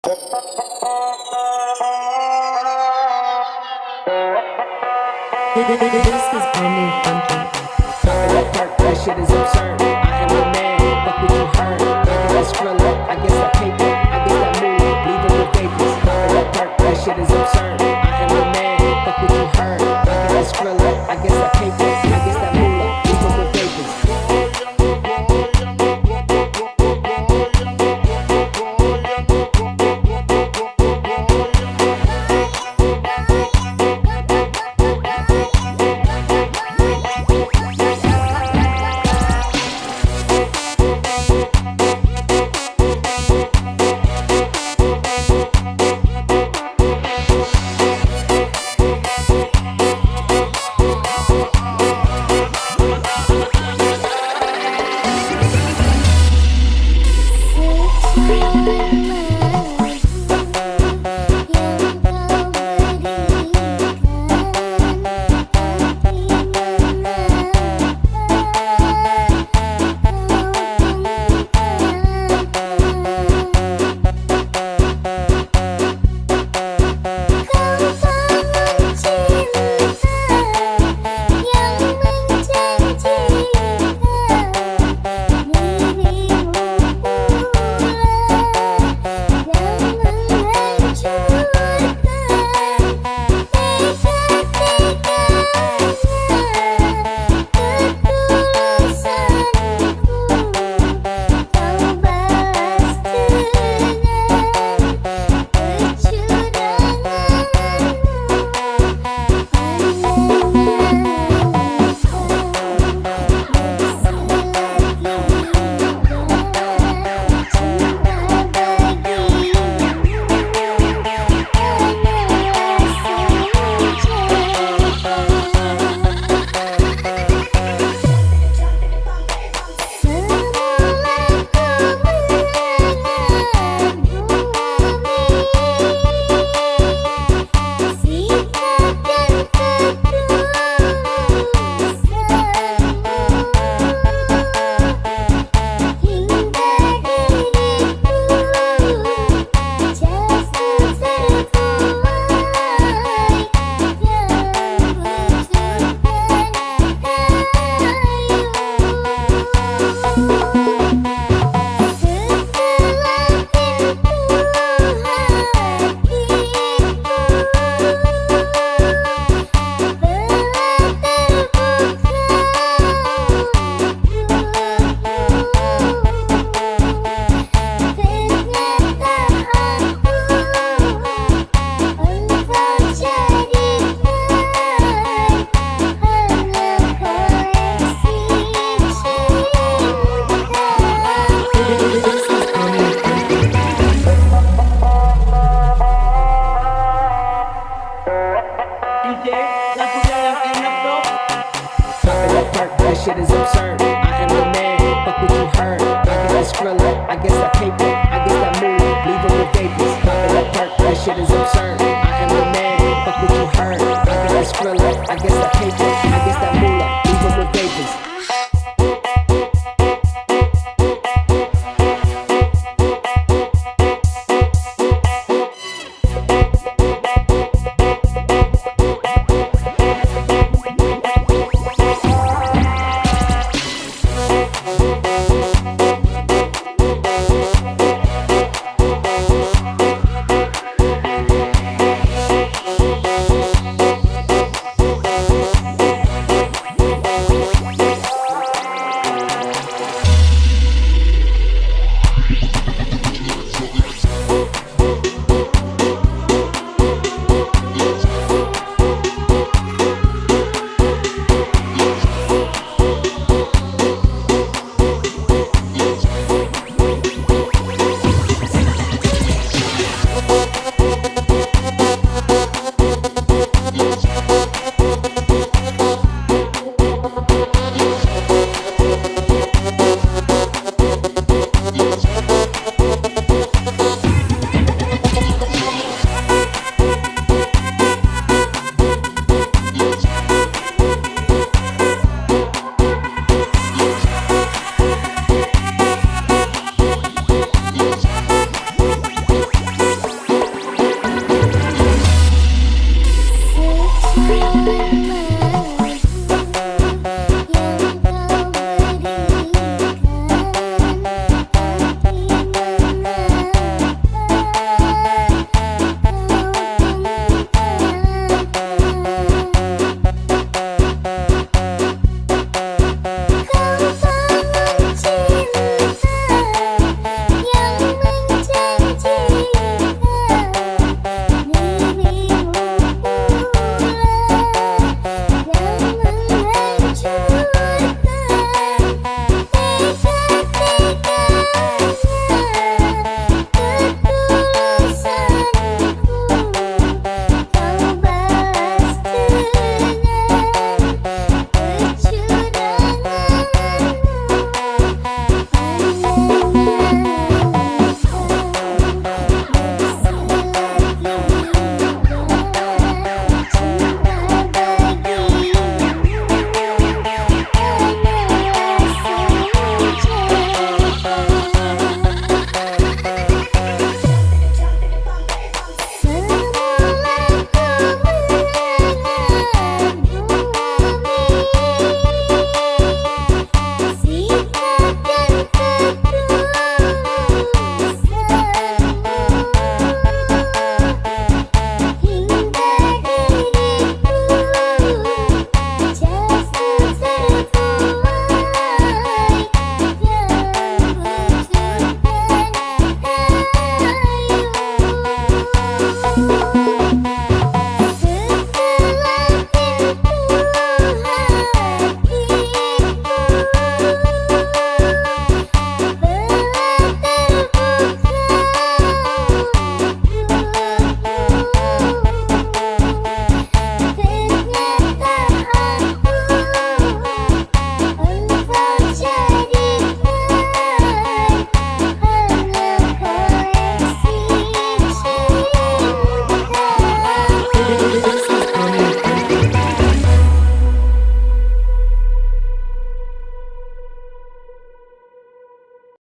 This is Omni Funky. Dropping that perk, that shit is absurd. I am a man, fuck what you heard. I get that Skrilla, I guess that paper, I guess that moolah, leave 'em with vapors. Dropping that perk, that shit is absurd. I am a man, fuck what you heard. I get that Skrilla, I guess that paper, I guess that moolah, leave 'em with vapors. This is Omni Funky. DJ, lagunya yang enak dong. Dropping that perk, that shit is absurd. I am a man, fuck what you heard. I get that Skrilla, I guess that paper, I guess that moolah, leave 'em with vapors. Dropping that perk, that shit is absurd.